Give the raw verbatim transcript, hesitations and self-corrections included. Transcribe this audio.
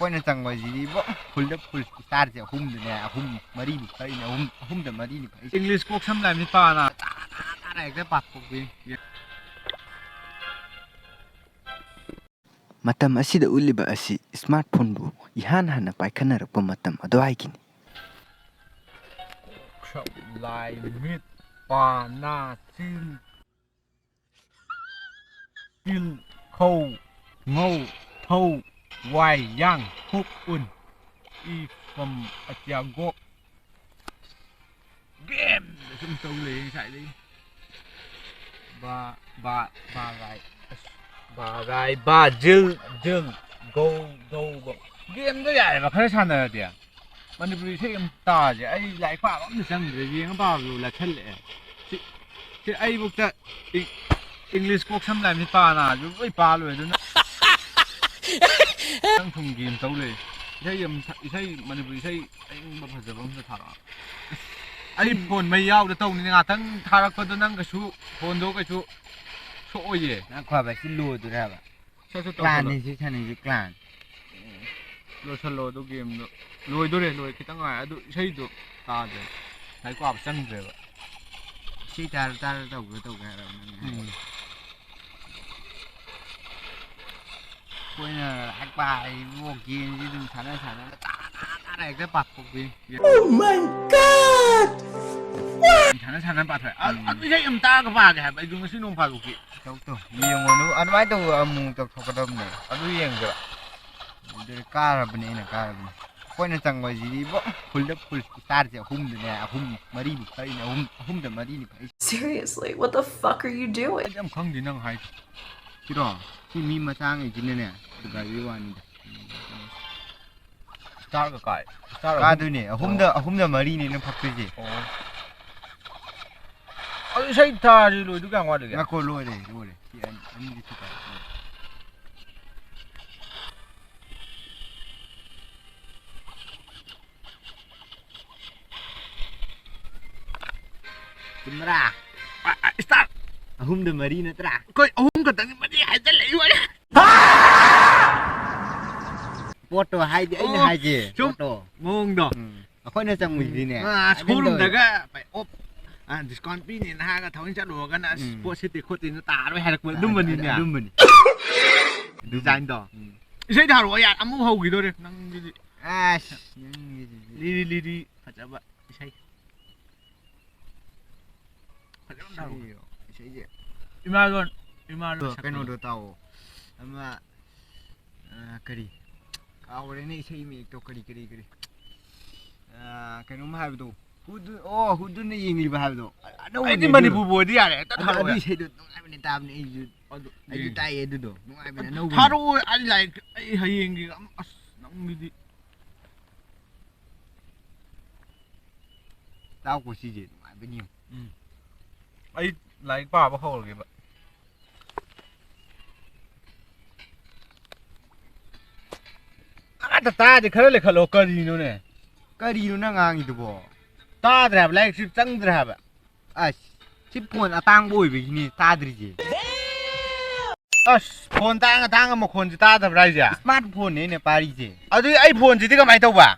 ꯑꯩꯈꯣꯏꯅ ꯆꯪꯕꯁꯤꯗꯤ ꯏꯕꯣ, ꯐꯨꯜꯗ ꯐꯨꯜ ꯏꯁꯇꯥꯔꯁꯦ ꯑꯍꯨꯝꯗꯅꯦ, ꯑꯍꯨꯝ ꯃꯔꯤꯕꯨ ꯐꯛꯏꯅꯦ, ꯑꯍꯨꯝ, ꯑꯍꯨꯝꯗ ꯃꯔꯤꯅꯤ ꯐꯛꯏꯁꯦ꯫ ꯏꯪꯂꯤꯁ ꯀꯣꯛ ꯁꯝ ꯂꯥꯏ ꯃꯤꯠ ꯄꯥꯅ ꯇꯥꯔ ꯍꯦꯛꯇ ꯄꯥꯊꯣꯛꯄꯤ꯫ ꯃꯇꯝ ꯑꯁꯤꯗ ꯎꯠꯂꯤꯕ ꯑꯁꯤ ꯁ꯭ꯃꯥꯔꯠꯐꯣꯟꯕꯨ ꯏꯍꯥꯟ ꯍꯥꯟꯅ ꯄꯥꯏꯈꯠꯅꯔꯛꯄ ꯃꯇꯝ ꯑꯗꯨꯋꯥꯏꯒꯤꯅꯤ꯫ ꯀꯣꯛ ꯁꯝ ꯂꯥꯏ ꯃꯤꯠ ꯄꯥ ꯅꯥ ꯆꯤꯜ ꯇꯤꯜ ꯈꯧ ꯉꯧ ꯊꯧ ꯋꯥꯏ ꯌꯥꯡ ꯍꯨꯛ ꯎꯟ ꯏ ꯐꯝ ꯑꯇ꯭ꯌꯥ ꯒꯣꯛ꯫ ꯒꯦꯝꯗ ꯁꯨꯝ ꯇꯧ ꯂꯩ ꯉꯁꯥꯏꯗꯒꯤ꯫ ꯕꯥ ꯕꯥ ꯕꯥ ꯒꯥꯏ꯫ ꯑꯁ꯫ ꯕꯥ ꯒꯥꯏ ꯕꯥ ꯖꯤꯜ ꯖꯤꯜ ꯒꯧ ꯒꯧ ꯒꯧ꯫ ꯒꯦꯝꯗꯣ ꯌꯥꯔꯦꯕ ꯈꯔ ꯁꯥꯟꯅꯔꯗꯤ꯫ ꯃꯅꯤꯄꯨꯔꯤ ꯏꯁꯩ ꯑꯃ ꯇꯥꯁꯦ꯫ ꯑꯩ ꯂꯥꯏꯔꯤꯛ ꯄꯥꯕ ꯑꯝꯇ ꯆꯪꯗ꯭ꯔꯦ꯫ ꯌꯦꯡꯉ ꯄꯥꯕꯗꯨ ꯂꯥꯏꯁꯜꯂꯛꯑꯦ꯫ ꯁꯤ, ꯁꯤ ꯑꯩꯕꯨꯛꯇ ꯏ-, ꯏꯪꯂꯤꯁ ꯀꯣꯛ ꯁꯝ ꯂꯥꯏ ꯃꯤꯠ ꯄꯥ ꯅꯥꯁꯨ ꯂꯣꯏ ꯄꯥ ꯂꯣꯏ꯫ ꯑꯗꯨꯅ ꯅꯪ ꯊꯨꯝ ꯒꯦꯝ ꯇꯧ ꯂꯩ꯫ ꯏꯁꯩ ꯑꯃ ꯁꯛ-, ꯏꯁꯩ, ꯃꯅꯤꯄꯨꯔꯤ ꯏꯁꯩ ꯑꯏꯪꯕ ꯐꯖꯕ ꯑꯝꯇ ꯊꯥꯔꯛꯑꯣ꯫ ꯑꯩ ꯐꯣꯟ ꯃꯩ ꯌꯥꯎꯗ ꯇꯧꯅꯤꯅꯦ꯫ ꯉꯥꯛꯇꯪ ꯊꯥꯔꯛꯄꯗꯣ ꯅꯪ ꯀꯩꯁꯨ, ꯐꯣꯟꯗꯣ ꯀꯩꯁꯨ ꯁꯣꯛꯑꯣꯏꯌꯦ꯫ ꯅꯪ ꯈ꯭ꯋꯥꯏ ꯁꯤ ꯂꯣꯏꯗꯣꯔꯦ ꯍꯥꯏꯕ꯫ ꯁꯠ ꯁꯠ ꯇꯧꯁꯜꯂꯣ꯫ ꯀ꯭ꯂꯥꯟꯅꯤ ꯁꯤ ꯁꯥꯟꯅꯩꯁꯤ, ꯀ꯭ꯂꯥꯟ꯫ ꯂꯣꯏꯁꯜꯂꯣ ꯑꯗꯨ ꯒꯦꯝꯗꯣ꯫ ꯂꯣꯏꯗꯣꯔꯦ, ꯂꯣꯏ ꯈꯤꯇꯪ ꯉꯥꯏ꯫ ꯑꯗꯨ ꯏꯁꯩꯗꯣ ꯇꯥꯗ꯭ꯔꯦ꯫ ꯂꯥꯏꯔꯤꯛ ꯄꯥꯕ ꯆꯪꯗ꯭ꯔꯦꯕ꯫ ꯏꯁꯩ ꯇꯥꯔ ꯇꯥꯔ ꯇꯧꯒꯦ ꯇꯧꯒꯦ ꯍꯥꯏꯔꯕꯅꯤꯅꯦ꯫ ꯎꯝ꯫ ꯑꯩꯈꯣꯏꯅ ꯂꯥꯏꯔꯤꯛ ꯄꯥꯔꯤꯕꯨ ꯒꯦꯝꯁꯤ ꯑꯗꯨꯝ ꯁꯥꯟꯅ ꯁꯥꯟꯅꯅ ꯇꯥꯔ ꯇꯥꯔ ꯍꯦꯛꯇ ꯄꯥꯊꯣꯛꯄꯤꯅꯤ꯫ Oh my God! ꯁꯥꯟꯅ ꯁꯥꯟꯅ ꯄꯥꯊꯣꯛꯑꯦ꯫ ꯑ-, ꯎꯝ꯫ ꯑꯗꯨ ꯏꯁꯩ ꯑꯃ ꯇꯥꯔꯒ ꯄꯥꯒꯦ ꯍꯥꯏꯕ ꯑꯩꯁꯨ ꯉꯁꯤ ꯅꯣꯡ ꯐꯥꯗꯣꯛꯀꯤ꯫ ꯇꯧ ꯇꯧ꯫ ꯌꯦꯡꯉꯣ, ꯑꯗꯨ-, ꯑꯗꯨꯃꯥꯏꯅ ꯇꯧꯕ ꯑꯃꯨꯛ ꯇꯧꯊꯣꯛꯀꯗꯕꯅꯦ꯫ ꯑꯗꯨ ꯌꯦꯡꯁꯤꯔꯣ? ꯑꯗꯨꯗꯤ ꯀꯥꯔꯕꯅꯦ, ꯑꯩꯅ ꯀꯥꯔꯕꯅꯦ꯫ ꯑꯩꯈꯣꯏꯅ ꯆꯪꯕꯁꯤꯗꯤ ꯏꯕꯣ, ꯐꯨꯜꯗ ꯐꯨꯜ ꯏꯁꯇꯥꯔꯁꯦ ꯑꯍꯨꯝꯗꯅꯦ, ꯑꯍꯨꯝ, ꯃꯔꯤꯅꯤ ꯐꯛꯏꯅꯦ, ꯑꯍꯨꯝ, ꯑꯍꯨꯝꯗ ꯃꯔꯤꯅꯤ ꯐꯛꯏꯁꯦ꯫ Seriously, what the fuck are you doing? ꯑꯩ ꯌꯥꯝ ꯈꯪꯗꯦ ꯅꯪ ꯍꯥꯏꯗꯣ꯫ ꯁꯤꯔꯣ? ꯁꯤ ꯃꯤ ꯃꯆꯥꯉꯩꯁꯤꯅꯅꯦ, ꯒꯥꯔꯤ ꯋꯥꯅꯤꯗ꯫ ꯏꯁꯇꯥꯔꯒ ꯀꯥꯏ? ꯏꯁꯇꯥꯔ ꯑꯍꯨꯝ? ꯀꯥꯗꯣꯏꯅꯦ꯫ ꯑꯍꯨꯝꯗ, ꯑꯣ꯫ ꯑꯍꯨꯝꯗ ꯃꯔꯤꯅꯦ ꯅꯪ ꯐꯛꯇꯣꯏꯁꯦ꯫ ꯑꯣ꯫ ꯑꯗꯨ ꯏꯁꯩ ꯊꯥꯔꯗꯤ ꯂꯣꯏꯗꯨ ꯀꯌꯥꯝ ꯋꯥꯠꯂꯤꯒꯦ? ꯉꯥꯏꯈꯣ, ꯂꯣꯏꯔꯦ, ꯂꯣꯏꯔꯦ꯫ ꯁꯤ ꯑꯅꯤ, ꯑꯅꯤꯗꯤ ꯁꯤ ꯇꯥꯔꯦ꯫ ꯂꯣꯏꯔꯦ꯫ ꯆꯨꯝꯕ꯭ꯔꯥ? ꯑ, ꯑ, ꯏꯁꯇꯥꯔ! ꯑꯍꯨꯝꯗ ꯃꯔꯤ ꯅꯠꯇ꯭ꯔꯥ? ꯑꯩꯈꯣꯏ ꯑꯍꯨꯝ ꯈꯛꯇꯪꯒꯤ ꯃꯔꯤ ꯍꯥꯏꯖꯜꯂꯛꯏ ꯋꯥꯔꯤ꯫ ꯄꯣꯠꯇꯣ ꯍꯥꯏꯗꯤ ꯑꯩꯅ ꯑꯣ, ꯍꯥꯏꯁꯦ, ꯁꯨꯝ ꯄꯣꯠꯇꯣ꯫ ꯃꯑꯣꯡꯗꯣ꯫ ꯎꯝ꯫ ꯑꯩꯈꯣꯏꯅ ꯆꯪꯉꯨꯏꯁꯤꯗꯤꯅꯦ꯫ ꯑꯥ, ꯑꯗꯨꯝ ꯇꯧꯋꯦ꯫ ꯁꯣꯔꯨꯝꯗꯒ ꯚꯥꯏ, ꯑꯣꯞ, ꯑꯥ, ꯗꯤꯁꯀꯥꯎꯟ ꯄꯤꯅꯦꯅ ꯍꯥꯏꯔꯒ ꯊꯑꯣꯏꯅ ꯆꯠꯂꯨꯔꯒꯅ ꯑꯁ, ꯎꯝ꯫ ꯄꯣꯠ ꯁꯤꯠꯇꯦ ꯈꯣꯠꯇꯦꯅ ꯇꯥꯔꯣꯏ ꯍꯥꯏꯔꯛꯄ ꯑꯗꯨꯝꯕꯅꯤꯅꯦ꯫ ꯑꯗꯨꯝꯕꯅꯤ꯫ ꯗꯤꯖꯥꯏꯟꯗꯣ꯫ ꯎꯝ꯫ ꯏꯁꯩ ꯊꯥꯔꯛꯑꯣ ꯌꯥꯔꯦ, ꯑꯃꯨꯛ ꯍꯧꯈꯤꯗꯣꯔꯦ ꯅꯪꯒꯤꯗꯤ꯫ ꯑꯁ, ꯅꯪꯒꯤꯗꯨꯗꯤ꯫ ꯂꯤꯔꯤ ꯂꯤꯔꯤ ꯐꯖꯕ ꯏꯁꯩ꯫ ꯐꯖꯅ ꯇꯧꯔꯣ꯫ ꯏꯁꯩꯔꯣ? ꯏꯁꯩꯁꯦ꯫ ꯏꯃꯥꯂꯣꯟ, ꯏꯃꯥꯂꯣꯟ ꯑꯗꯣ ꯁꯛꯄꯗꯣ꯫ ꯀꯩꯅꯣꯗꯣ ꯇꯥꯎꯑꯣ꯫ ꯑꯃ, ꯑ, ꯀꯔꯤ? ꯀꯥꯎꯔꯦꯅꯦ ꯏꯁꯩ ꯃꯌꯦꯛꯇꯣ꯫ ꯀꯔꯤ, ꯀꯔꯤ, ꯀꯔꯤ? ꯑ, ꯀꯩꯅꯣꯝ ꯍꯥꯏꯕꯗꯣ꯫ ꯍꯨꯗꯨ-, ꯑꯣ, ꯍꯨꯗꯨꯅ ꯌꯦꯡꯂꯤꯕ ꯍꯥꯏꯕꯗꯣ꯫ ꯑ-, ꯑꯅꯧꯕꯅꯦ ꯑꯩꯗꯤ ꯑꯗꯨꯗꯣ꯫ ꯃꯅꯤꯄꯨꯔꯕꯨ ꯑꯣꯏꯗꯤ ꯌꯥꯔꯦ꯫ ꯍꯦꯛꯇ ꯑꯗꯨ, ꯊꯥꯔꯛꯑꯣ ꯑꯗꯨ ꯌꯥꯔꯦ꯫ ꯏꯁꯩꯗꯣ ꯅꯨꯡꯉꯥꯏꯕꯅꯦ, ꯇꯥꯕꯅꯦ ꯑꯩꯁꯨ꯫ ꯑꯗꯨ, ꯑꯩꯁꯨ ꯎꯝ꯫ ꯇꯥꯏꯌꯦ ꯑꯗꯨꯗꯣ꯫ ꯅꯨꯡꯉꯥꯏꯕꯅꯦ, ꯑꯗꯨ ꯑꯅꯧꯕꯅꯦ꯫ ꯊꯥꯔꯛꯑꯣ, ꯑꯩ ꯂꯥꯏꯔꯤꯛ, ꯑꯩ ꯍꯌꯦꯡꯒꯤ ꯑꯃ, ꯑꯁ, ꯅꯪꯒꯤꯗꯤ꯫ ꯇꯥꯎꯀꯣ ꯁꯤꯁꯦ, ꯅꯨꯡꯉꯥꯏꯕꯅꯤ ꯌꯦꯡꯉꯨ꯫ ꯎꯝ꯫ ꯑꯩ ꯂꯥꯏꯔꯤꯛ ꯄꯥꯕ ꯍꯧꯔꯒꯦꯕ꯫ ꯑꯃꯠꯇ ꯇꯥꯗꯦ, ꯈꯔ ꯂꯩꯈꯠꯂꯣ, ꯀꯔꯤꯅꯣꯅꯦ? ꯀꯔꯤꯅꯣ ꯅꯪ ꯉꯥꯡꯉꯤꯗꯨꯕꯣ? ꯇꯥꯗ꯭ꯔꯦ ꯍꯥꯏꯕ, ꯂꯥꯏꯔꯤꯛꯁꯤ ꯆꯪꯗ꯭ꯔꯦ ꯍꯥꯏꯕ꯫ ꯑꯁ, ꯁꯤ ꯐꯣꯟ ꯑꯇꯥꯡꯕ ꯑꯣꯏꯕꯒꯤꯅꯦ ꯇꯥꯗ꯭ꯔꯤꯁꯦ꯫ ꯑꯁ, ꯐꯣꯟ ꯇꯥꯡ ꯑꯇꯥꯡꯕ ꯃꯈꯣꯟꯁꯦ ꯇꯥꯗꯕ꯭ꯔꯥ ꯍꯥꯏꯁꯦ? ꯏꯁꯃꯥꯔꯠ ꯐꯣꯟꯅꯦ ꯑꯩꯅ ꯄꯥꯏꯔꯤꯁꯦ꯫ ꯑꯗꯨꯗꯤ ꯑꯩ ꯐꯣꯟꯁꯤꯗꯤ ꯀꯃꯥꯏꯅ ꯇꯧꯕ?